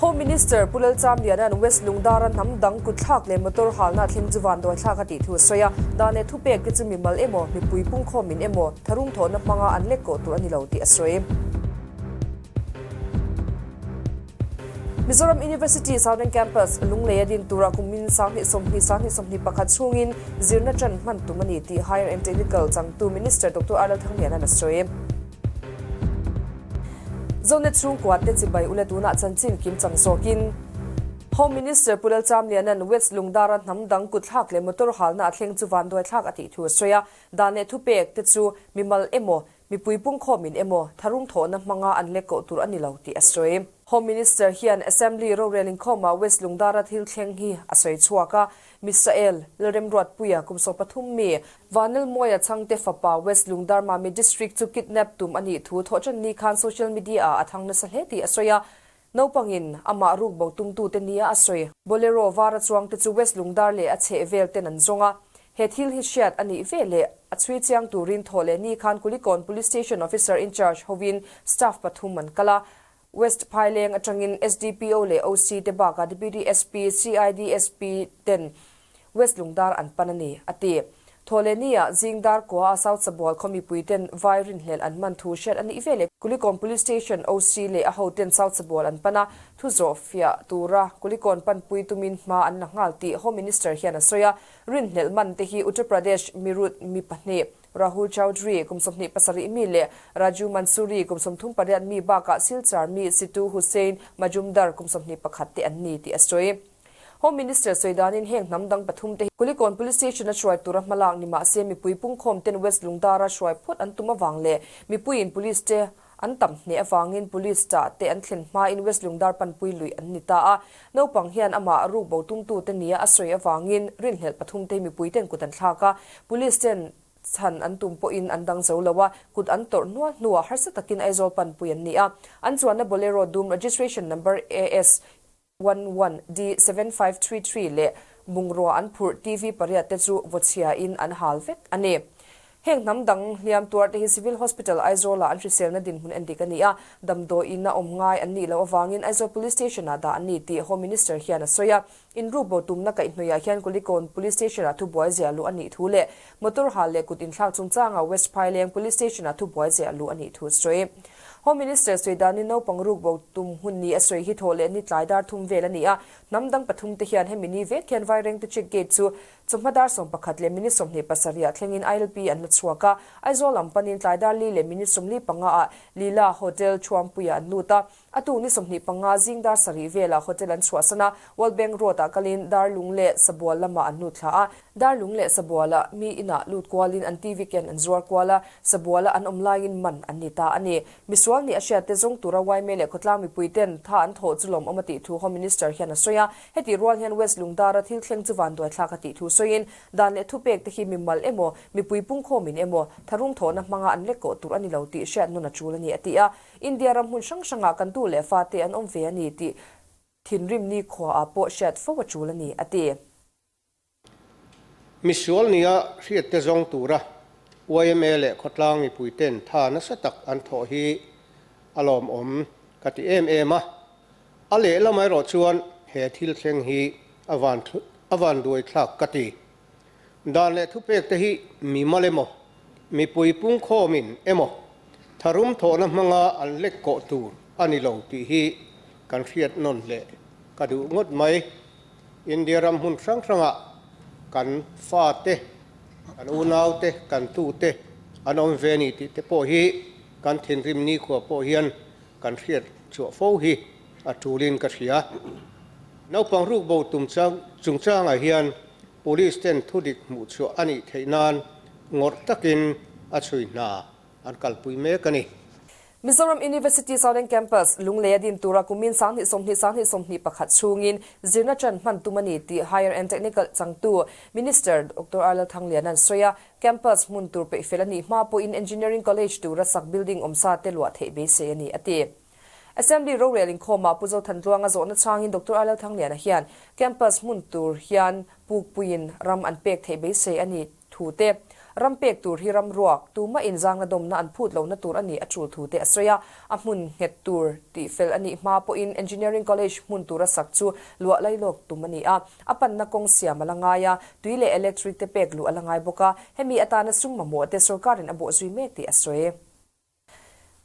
Home Minister Pu Lalchamliana'n West Lungdara hnam dang kutthlak leh motor halna thleng chu vanduaithlak a tih thu a sawi a, dan leh thupek te chu mimal emaw, mipui pungkhawmin emaw, tharum thawhna hmanga an lek kawh tur a ni lo tih a sawi. Mizoram University Southern Campus, Lungleia din tura kumin 2020 2021 chhungin zirna ṭan hman tum a ni tih Higher and Technical changtu Minister Doctor R Lalthangliana'n a sawi. Zonet chhungkua te chibai ula tunah chanchin kim chang zawkin Home Minister Pu Lalchamliana'n West Lungdara hnam dang kutthlak leh motor halna a thleng chu vanduaithlak a tih thu a sawi a, dan leh thupek te chu mimal emaw, Mipui pungkhawmin emaw tharum thawhna hmanga an lek koh tur a ni lo tih a sawi. Home Minister hian Assembly rorel inkhawmah West Lungdara thil thleng hi a sawi chhuak a, Misael Lalremruatpuia kum 13 mi, Vanlalmawia Chhangte fapa West Lungdar Mami District chu kidnap tum a nih thu thawhṭan ni khan social media-ah a thang nasa hle tih a sawi a. Naupangin amah rukbo tumtute nia a sawi. Bolero vara chuangte chu West Lungdar leh a chhehvel ten an zawng a. He thil hi hriat a nih ve leh a chhui chiang turin thaw leh ni khan Kulikawn Police Station Officer in Charge hovin staff pathum an kal a. West Phaileng atangin SDPO leh OC te bakah Deputy SP, CID SP ten West Lungdar an pan a ni, a ti. Thawhlehnia zing dar kua a South Sabual khaw mipui ten vai rinhlelh an man thu hriat a nih veleh Kulikawn Police Station OC leh a hoten South Sabual an pan a, thu zawh fiah tura Kulikawn panpui tumin hma an la nghal tih Home Minister hian a sawi a. Rinhlelh man te hi Uttar Pradesh Meerut mi pahnih, Rahul Chowdhury kum 27 mi leh Raju Mansuri kum 38 mi bakah Silchar mi Situ Hussain Majumdar kum 21 te an ni tih a sawi. Home Minister sawi danin heng hnam dang pathum te hi Kulikawn Police Station a hruai tura hmalak ni mahse mipui pungkhawm ten West Lungdara hruai phawt an tum avang leh mipuiin Police te an tam hneh avangin Police tah te an thlen hmain West Lungdar panpui luih an ni ta a. Naupang hian amah rukbo tumtu te nia a sawi avangin rinhlelh pathum te hi mipui ten kut an thlak a, Police ten chhan an tum pawhin an dang zo lo a, kut an tawrh hnual hnuah harsa takin Aizawl panpui an ni a. An chuanna Bolero dum registration number AS 11 D7533 leh bungrua an phurh TV pariat te chu vawchhia in an hal vek a ni. Heng hnam dang hliam tuar te hi Civil Hospital Aizawl ah an hriselna dinhmun en dik a ni a, damdawi in a awm ngai an nih loh avangin Aizawl Police Station ah dah an ni tih Home Minister hian a sawi a. Inrukbo tumna kaihhnawih ah hian Kulikawn Police Station ah thubuai ziah luh a nih thu leh motor hal leh kut inthlak chungchangah West Phaileng Police Station ah thubuai ziah luh a nih thu a sawi. Home Minister sawi danin naupang rukbo tum hun ni a sawi hi thawh leh ni tlai dar thum vel a ni a, hnam dang pathum te hian hemi ni vek hian Vairengte check gate chu chawhma dar 11 leh minute 27 ah thlengin ILP an la chhuak a, Aizawl lam panin tlai dar li leh minute 45 ah Leela Hotel Thuampuiah an lut a. A tuk ni 25 zing dar sarih velah hotel an chhuahsan a, World Bank Road ah kalin Darlung leh Sabual lamah an lut thla a. Darlung leh Sabualah mi inah lut kualin an TV ken an zuar kual a, Sabualah an awm laiin man an ni ta a ni. Misual nih a hriat te zawng tura yma leh khawtlang mipui ten tha an thawh chu lawmawm a tih thu Home Minister hian a sawi a. Hetih rual hian West Lungdara thil thleng chu vanduaithlak a tih thu sawiin dan leh thupek te hi mimal emaw, mipui pungkhawmin emaw, tharum thawhna hmanga an lek kawh tur a ni lo tih hriat nun a tul a ni a ti a. India ram hmun hrang hrangah kan tu leh fate an awm ve a ni tih thinrim ni khuaah pawh hriat fo a tul a ni, a ti. Misual nia hriatte zawng tura yma leh khawtlang mipuiten tha nasa tak an thawh hi a lawmawm ka ti em em a. A lehlam erawh chuan he thil thleng hi a van a vanduaithlak ka ti. Dan leh thupek te hi mimal emaw, mipui pungkhawmin emaw tharum thawhna hmanga an lek kawh tur a ni lo tih hi kan hriat nawn leh ka duh ngawt mai. India ram hmun hrang hrangah kan fate, kan unaute, kan tute an awm ve a ni tih te pawh hi kan thinrim nikhua pawh hian kan hriat chhuah fo hi a tulin ka hria. Naupang rukbo tum chungchangah hian Police ten thudik hmuh chhuah a nih theih nan ngawrh takin a chhui hna an kalpui mek a ni. Mizoram University Southern Campus, Lunglei a din tura kumin 2020 2021 chhungin zirna ṭan hman tum a ni tih Higher and Technical changtu Minister Doctor R Lalthangliana'n sawi a. Campus hmun tur peihfel a nih hma pawhin Engineering College tura sak building awmsa te luah theih beisei a ni, a ti. Assembly rorel inkhawmah Pu Zothantluanga zawhna chhangin Doctor R Lalthangliana hian campus hmun tur hian pukpuiin ram an pek theih beisei a ni thu te. Ram pek tur hi ram ruak, tumah inzangna dawmna an phut lohna tur a nih a tul thu te a sawi a. A hmun nghet tur tih fel a nih hma pawhin Engineering College hmun tura sak chu luah lailawk tum a ni a. A panna kawng siam a la ngai a, tui leh electric te pek luh a la ngai bawk a, hemi atana sum mamawh te sorkarin a bawhzui mek tih a sawi.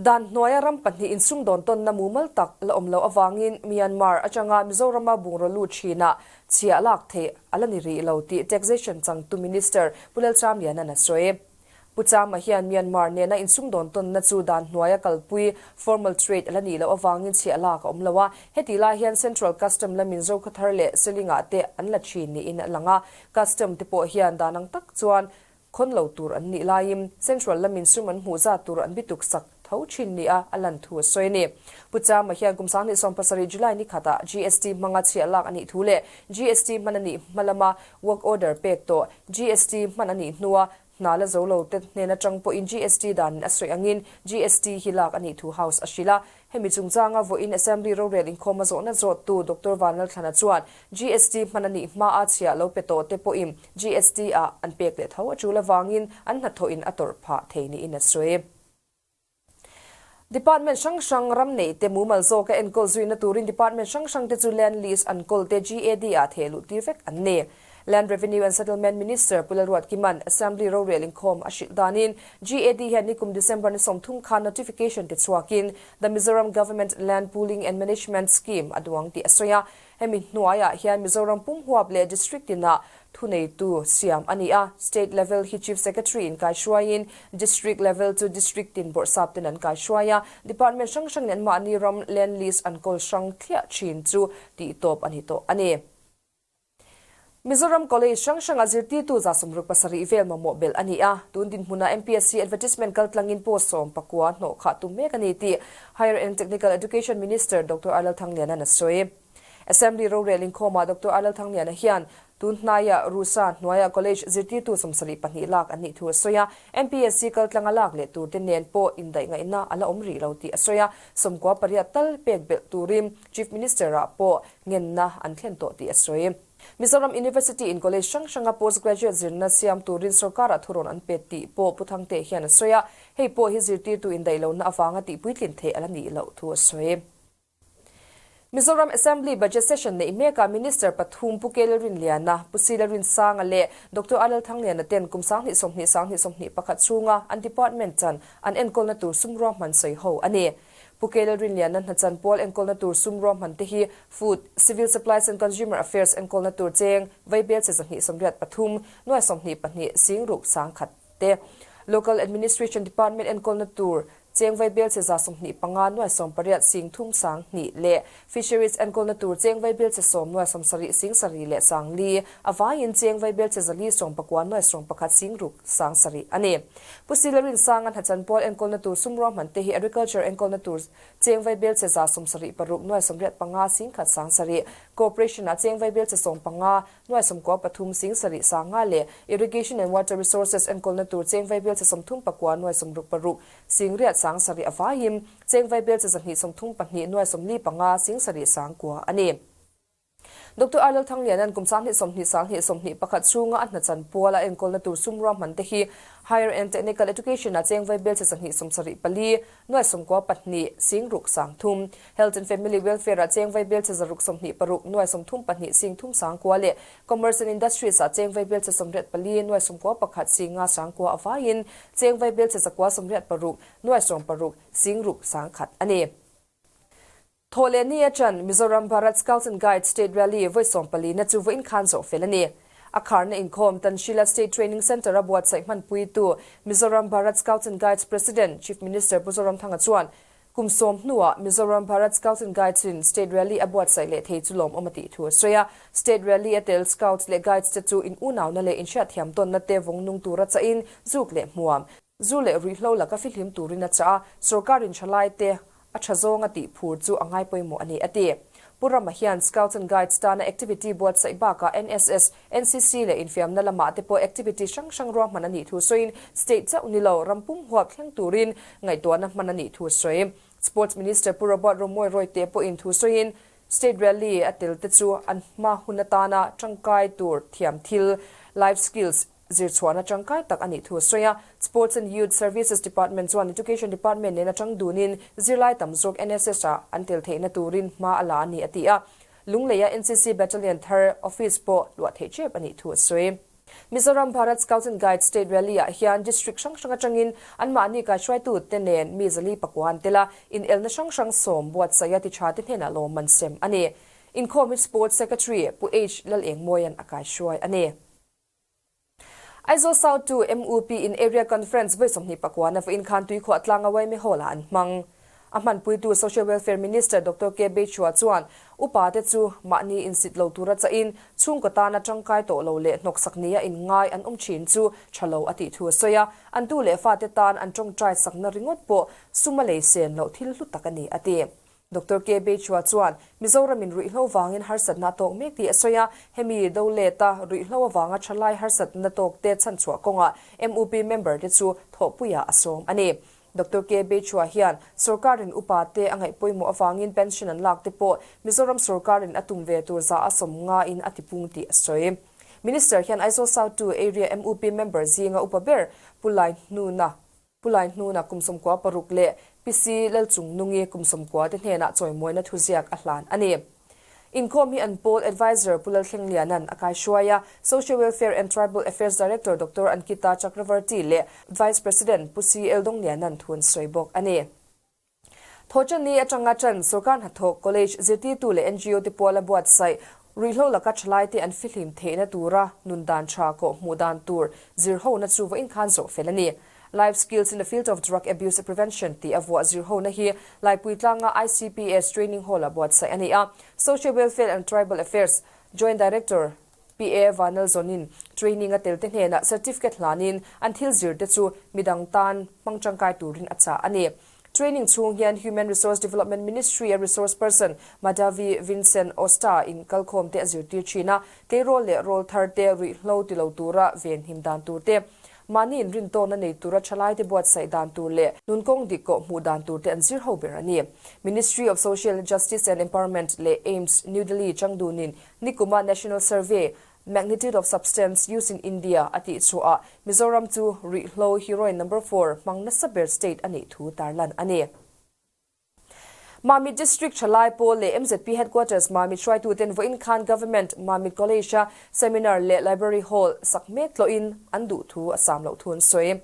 Dan hnuaia ram pahnih insumdawn tawnna mumal tak la awm loh avangin Myanmar atanga Mizorama bungraw lut thinah chhiah lak theih a la ni rih lo tih Taxation changtu Minister Pu Lalchamliana'n a sawi. Pu Chama hian Myanmar nena insumdawn tawnna chu dan hnuaia kalpui, formal trade, a la nih loh avangin chhiah lak a awm lo a, hetih lai hian Central Custom lamin Zokhawthar leh Selingah te an la thin niin a lang a, Custom te pawh hian dan ang tak chuan Khawn lo tur an nih laiin Central lamin sum an hmuh zat tur an bituk sak tho thin nia a lan thu a sawi a ni. Pu Chama hian kum 2017 July ni khatah GST hmanga chhiah lak a nih thu leh GST hman a nih hma lama work order pek tawh GST hman a nih hnua hna la zo lo te hnen atang pawhin GST danin a sawi angin GST hi lak a nih thu House a hrilh a. Hemi chungchanga vawiin Assembly rorel inkhawm a zawhna zawttu Doctor Vanlalthlana chuan GST hman a nih hmaa chhiah lo pe tawh te pawhin GST ah an pek leh tho a tul avangin an hnathawhin a tawrh phah thei niin a sawi. Department hrang hrang ram neih te mumal zawka enkawl zuina turin Department hrang hrang te chu Land Lease an kawl te GAD ah theh luh tir vek an ni. Land Revenue and Settlement Minister Pu Lalruatkima'n Assembly rorel inkhawm a hrilh danin GAD hian nikum December ni 30 khan notification ti chhuakin The Mizoram Government Land Pooling and Management Scheme a duang tih a sawi a. Hemi hnuaiah hian Mizoram pum huap leh District tinah thuneitu siam a ni a. State level hi Chief Secretary in kaihruaiin District level chu District tin bawrhsap ten an kaihruai a. Department hrang hrangin anmahni ram land lease an kawl hrang thliah thin chu tihtawp a ni tawh a ni. Mizoram College hrang hranga zirtirtu 67 vel mamawh belh a ni a, tun dinhmunah MPSC advertisement kaltlangin post 19 hnawh khah tum mek a ni tih Higher and Technical Education Minister Doctor R Lalthangliana'n a sawi. Assembly rorel inkhawmah Doctor R Lalthangliana hian tun hnaiah RUSA hnuaia college zirtirtu 72 lak an nih thu a sawi a, MPSC kaltlanga lak leh turte nen pawh indaih ngaihna a la awm rih lo tih a sawi a, 98 tal pek belh turin Chief Minister-ah pawh ngenna an thlen tawh tih a sawi. Mizoram University in college hrang hranga postgraduate zirna siam turin sorkarah thurawn an pe tih pawh Pu Thangte hian a sawi a, hei pawh hi zirtirtu indaih lohna avanga tihpuitlin theih a la nih loh thu a sawi. Mizoram Assembly Budget Session neih mekah Minister pathum Pu Kele Rinliana, Pu Sila Rinsanga leh Doctor Alal Thangliana ten kum 2020 2021 chhunga an department chan an enkawlna tur sum ruahman sawi ho a ni. Pu Kele Rinliana hnachan pawl enkawlna tur sum ruahman te hi Food, Civil Supplies and Consumer Affairs enkawlna tur cheng vaibelchhe 223, nuai 22 sing ruk 10,000 te, Local Administration Department enkawlna tur cheng vaibelchhe 125 nuai 80 sing thum 2000 leh Fisheries enkawlna tur cheng vaibelchhe 10 nuai 70 sing sarih leh 4,000 a vaiin cheng vaibelchhe 419 nuai 11 sing ruk 7,000 a ni. Pu Sila Rinsanga hnachan pawl enkawlna tur sum ruahman te hi Agriculture enkawlna tur cheng vaibelchhe 76 nuai 85 10,000 7,000, Cooperation-ah cheng vaibelchhe 15 nuai 93 sing sarih 5,000 leh Irrigation and Water Resources enkawlna tur cheng vaibelchhe 39 nuai 66 sing riat 7,000 a vaiin cheng vaibelchhe 232 nuai 45 sing sarih 9,000 a ni. Doctor R Lalthangliana'n kum 2020 2021 chhunga a hnachan pual a enkawlna tur sum ruahman te hi Higher and Technical Education-ah cheng vaibelchhe 274 nuai 92 sing ruk 3,000, Health and Family Welfare-ah cheng vaibelchhe 626 nuai 32 sing thum 9,000 leh Commerce and Industries-ah cheng vaibelchhe 84 nuai 91 sing nga 9,000 a vaiin cheng vaibelchhe 986 nuai 60 sing ruk 1,000 a ni. Thawhlehni atang Mizoram Bharat Scouts and Guides State Rally vawi 14 na chu vawiin khan zawh fel a ni. A kharna inkhawm Tanshila State Training Centre a buatsaih hmanpuitu Mizoram Bharat Scouts and Guides President Chief Minister Pu Zoramthanga chuan kum 10 hnuah Mizoram Bharat Scouts and Guides in State Rally a buatsaih leh thei chu lawmawm a tih thu a sawi a. State Rally a tel Scouts leh Guides te chu in unauna leh inhriatthiam tawnna te vawng nung tura chahin zuk leh hmuam Zu leh ruihhlo laka fihlim turin a chah a, sorkarin thalaite a tha zawnga tih phur chu a ngai pawimawh a ni, a ti. Pu Rama hian Scouts and Guides tana activity buatsaih bakah NSS, NCC leh infiamna lamah te pawh activity hrang hrang ruahman a nih thu sawiin state chauh ni lo ram pum huap thleng turin ngaihtuahna hman a nih thu a sawi. Sports Minister Pu Robert Romawia Royte pawhin thu sawiin State Rally a tel te chu an hma hun atana tangkai tur thiam thil, life skills, Zirchhuahna tangkai tak a nih thu a sawi a. Sports and Youth Services Department chuan Education Department nen atang dunin zirlai tam zawk NSS-ah an tel theihna turin hma a la a ni a ti a. Lungleia NCC Battalion thar office pawh luah theih tep a nih thu a sawi. Mizoram Bharat Scouts and Guides State Rally-ah hian District hrang hrang atangin anmahni kaihruaitute nen mi 409 an tel a, inelna hrang hrang sawm buatsaih a tithate hnenah lawmman sem a ni. Inkhawm hi Sports Secretary Pu H Lalengmawia'n a kaihruai a ni. Aizawl South to MUP in Area Conference vawi 29 na vawiin khan Tuikhuah tlanga Waime Hall-ah an hmang. A hmanpuitu Social Welfare Minister Doctor K Beichhua chuan upa te chu mahni insit lo tura chahin chhungkaw tana tangkai tawh lo leh hnawksak nia inngai an awm thin chu tha lo a tih thu a sawi a, an tu leh fate tan an tawngtai sakna ringawt pawh sum a lei sen loh thil hlu tak a ni a ti. Doctor K. Beichhua chuan Mizoramin ruihhlo vangin harsatna a tawk mek tih a sawi a, hemi do leta ruihhlo avanga thalai harsatna tawkte chhanchhuah kawngah MUP member te chu thawhpuiah a sawm a ni. Doctor K. Beichhua hian sorkarin upa te a ngaih pawimawh avangin pension an lak te pawh Mizoram sorkarin a tum ve tur za a sawm ngain a tipung tih a sawi. Minister hian Aizawl South 2 Area MUP member zinga upa ber Pu Laihnuna Pu Laihnuna kum 96 leh PC Lalchungnungi kum 90 te hnenah chawimawina thuziak a hlan a ni. Inkhawm hi an pawl Adviser Pu Lalthlengliana'n a kaihruai a, Social Welfare and Tribal Affairs Director Doctor Ankita Chakravarti leh Vice President Pu CL Dawngliana'n thu an sawi bawk a ni. Thawhṭanni aṭanga ṭan sorkar hnathawk, college zirtirtu leh NGO te puala buatsaih, ruihhlo laka ṭhalaite an fihlim theihna tura nun dan ṭha kawh hmuh dan tur zirhona chu vawiin khan zawh fel a ni. Life Skills in the Field of Drug Abuse Prevention tih a vuah zirhona hi Laipui tlanga ICPS Training Hall-ah buatsaih a ni a, Social Welfare and Tribal Affairs Joint Director PA Vanlalzawnin training a telte hnenah certificate hlanin an thil zirte chu midang tan hmang tangkai turin a chah a ni. Training chhung hian Human Resource Development Ministry a resource person Madhavi Vincent Osta in kalkhawm te a zirtir thin a, tleirawl leh rawl thar te ruihhlo ti lo tura venhim dan tur te, mahni inrintawkna nei tura thalaite buatsaih dan tur leh nunkawng dik kawh hmuh dan tur te an zir ho ber a ni. Ministry of Social Justice and Empowerment leh AIIMS, New Delhi changdunin Nikuma National Survey, Magnitude of Substance Use in India a tih chhuahah Mizoram chu ruihhlo heroin number four hmang nasa ber state a nih thu tarlan a ni. Mamit District Thalai Pawl leh MZP Headquarters Mamit hruaituten vawiin khan Government Mamit College-a Seminar leh Library Hall sak mek tlawhin an duh thu a sam loh thu an sawi.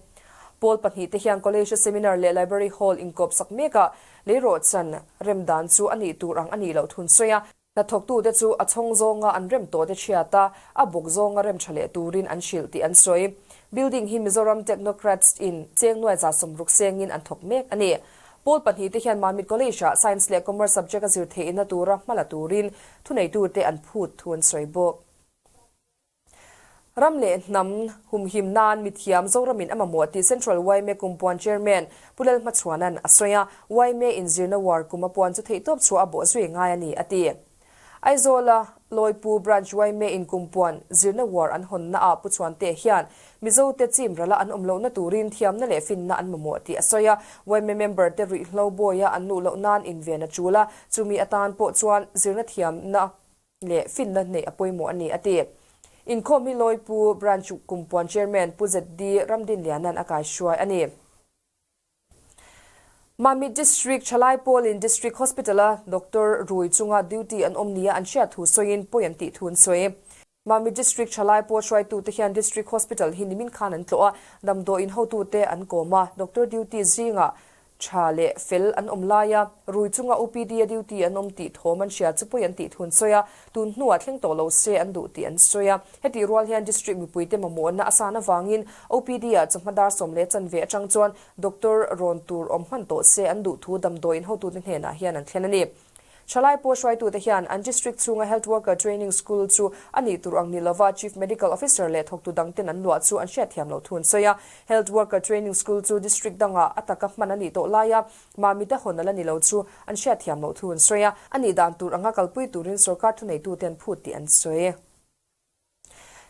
Pawl pahnihte hian College-a Seminar leh Library Hall inkawp sak mekah leirawhchan rem dan chu a nih tur ang a nih loh thu an sawi a. Hnathawktute chu a chhawng zawnga an rem tawhte chhiat a, a bawk zawnga rem tha leh turin an hrilh tih an sawi. Building hi Mizoram Technocrats in cheng nuai 160 sengin an thawk mek a ni. Pawl pahnihte hian Mamit College-ah Science leh Commerce subject a zir theihna tura hma la turin thuneitute an phut thu an sawi bawk. Ram leh hnam humhim nan mithiam Zoramin a mamawh tih Central yma Kumpuan Chairman Pu Lalhmachhuana'n a sawi a, yma inzirna war kum a puan chu theihtawp chhuah a bawh zui ngai a ni, a ti. Aizawla Lawipu Branch yma in Kumpuan zirna war an hawnna ah Pu Chhuante hian Mizote chim rala an awm lohna turin thiamna leh finna an mamawh tih a sawi a, yma member te ruihhlo bawia an luh loh nan inven a tul a, chumi atan pawh chuan zirna thiamna leh finna neih a pawimawh a ni, a ti. Inkhawm hi Lawipu Branch Kumpuan Chairman Pu ZD Ramdinliana'n a kaihruai a ni. Mamit District Thalai Pawlin District Hospital-a Doctor rui chunga duty an awm nia an hriat thu sawiin pawi an tih thu an sawi. Mamit District Thalai Pawl hruaitute hian District Hospital hi nimin khan an tlawh a, damdawiin hotute an kawm a, doctor duty zingah Tha leh fel an awm lai a, rui chunga OPD a duty an awm tih thawm an hria chu pawi an tih thu an sawi a, tun hnuah thleng tawh lo se an duh tih an sawi a. Hetih rual hian District mipuite mamawhna a san avangin OPD ah chawhma dar 10:15 atang chuan Doctor rawn tur awm hman tawh se an duh thu damdawiin hotute hnenah hian an thlen a ni. Thalai pawh hruaitute hian an district chhunga Health Worker Training School chu a nih tur ang ni lova Chief Medical Officer leh thawktu dangten an luah chu an hriatthiam loh thu an sawi a. Health Worker Training School chu district dangah a taka hman a nih tawh laia Mamita hawn a la ni lo chu an hriatthiam loh thu an sawi a. A nih dan tur anga kalpui turin sorkar thuneitute an phut tih an sawi.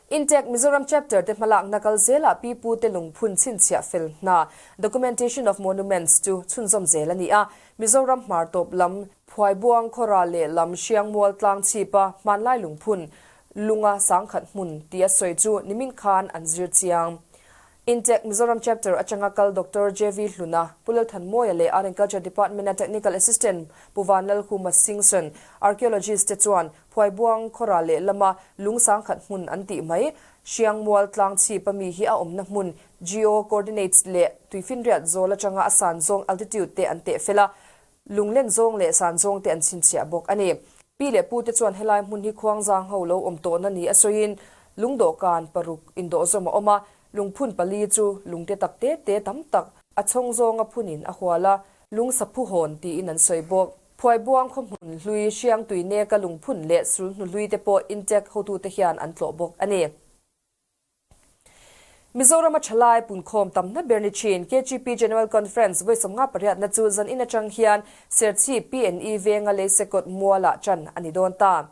Intake Mizoram Chapter te hmalakna kal zelah pi pu te lungphun chhinchhiah fel hna, Documentation of Monuments, chu chhunzawm zel a ni a. Mizoram hmar tawp lam, Phuaibuang, Khawra leh lam Hriangmual tlang chhipa hmanlai lungphun. Lunga sangkhat hmun tia sawi chu nimin khan an zir chiang. Intec Mizoram Chapter atanga kal Doctor JV Hluna, Pu Lalthanmawia leh Art and Culture Department-a Technical Assistant Pu Vanlalhuma Singson, Archaeologist te chuan Phuaibuang khawra lehlama lung sangkhat hmun an tih mai Hriangmual tlang chhip ami hi a awmna hmun Geo Coordinates leh tuifinriat zawl atanga a san zawng altitude te an teh fel a, lunglen zawng leh san zawng te an chhinchhiah bawk a ni. Pi leh pu te chuan helai hmun hi khuangzang ho lo awm tawhna ni a sawiin lungdawhkan paruk indawhzawm a awm a, lungphun pali chu lungte tak te te tam tak a chhawng zawnga phunin a hual a, lung saphuhawn tiin an sawi bawk. Phuaibuang khawhmun hlui, Hriangtui neka lungphun leh sulhnu hlui te pawh Intec hotute hian an tlawh bawk a ni. Mizorama thalai punkhawm tamna ber ni thin KGP General Conference vawi sawmnga pariatna chu zan in atang hian Serchhip PNE venga Leisekawt mualah tan a ni dawn ta.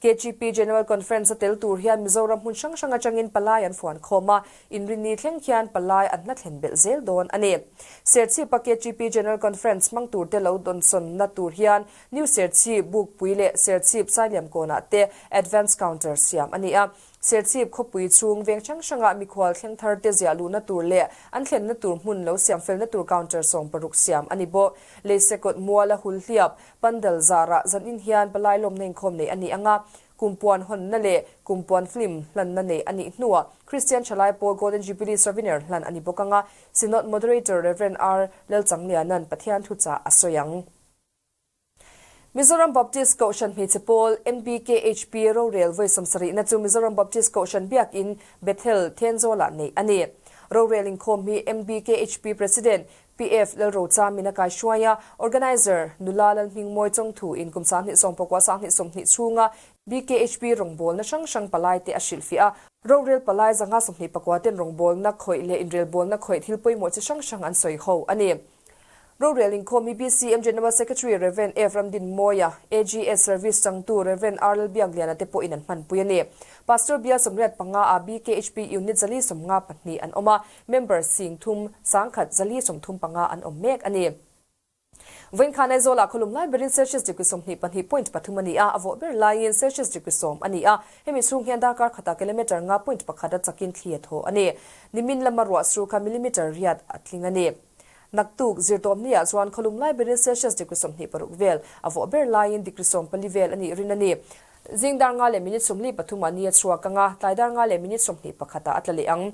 KGP General Conference a tel tur hian Mizoram hmun hrang hrang atangin palai an fuan khawm a, inrinni thleng khian palai an hla thlen belh zel dawn a ni. Serchhipa KGP General Conference hmang turte lo dawnsawnna tur hian New Serchhip Bukpui leh Serchhip Sailiamkawnah te Advance Counter siam a ni a. Serchhip khawpui chhung veng hrang hrangah mikhual thleng thar te ziah luhna tur leh an thlenna tur hmun lo siam felna tur counter 16 siam a ni bawk. Leisekawt muala hul hliap, pandal zarah zanin hian palai lawmna inkhawm neih a ni ang a, kumpuan hawnna leh kumpuan film hlanna neih a nih hnuah Kristian Thalai Pawl Golden Jubilee Souvenir hlan a ni bawk ang a, Synod Moderator Rev. R. Lalchangliana'n Pathian thuchah a sawi ang. Mizoram Baptist Kohhran Hmeichhe Pawl, MBKHP, rorel vawi sawmsarihna chu Mizoram Baptist Kohhran Biakin, Bethel, Thenzawlah neih a ni. Rorel inkhawm hi MBKHP President, PF Lalrochamin a kaihruai a, Organiser, Nula Lalhmingmawi Chawngthu in kum 2019 2020 chhunga BKHP rawngbawlna hrang hrang palaite a hrilhfiah a. Rorel palai 124 ten rawngbawlna khawih leh inrelbawlna khawih thil pawimawh chi hrang hrang an sawi ho a ni. Rorel inkhawm hi BCM General Secretary Rev. F. Ramdinmawia, AGS Service changtu Rev. R. Lalbiakliana te pawhin an hmanpui a ni. Pastor bial 85 ah BKHP Unit 452 an awm a, member 30,000 435 an awm mek a ni. Vawinkhan Aizawlah khawlum lai berin Celsius degree 22.3 a ni a, a vawh ber laiin Celsius degree 10 a ni a, hemi chhung hian darkar khatah kilometre 5.1 a chakin thli a thaw a ni. Nimin lama ruah sur kha millimetre riat a tling a ni. Naktuk, zirtawpni-ah chuan khawlum lai berin Celsius degree 26 vel, a vawh ber laiin degree 14 vel a nih rin a ni. Zing dar nga leh minute 43 ah ni a chhuak ang a, tlai dar nga leh minute 21 ah a tla leh ang.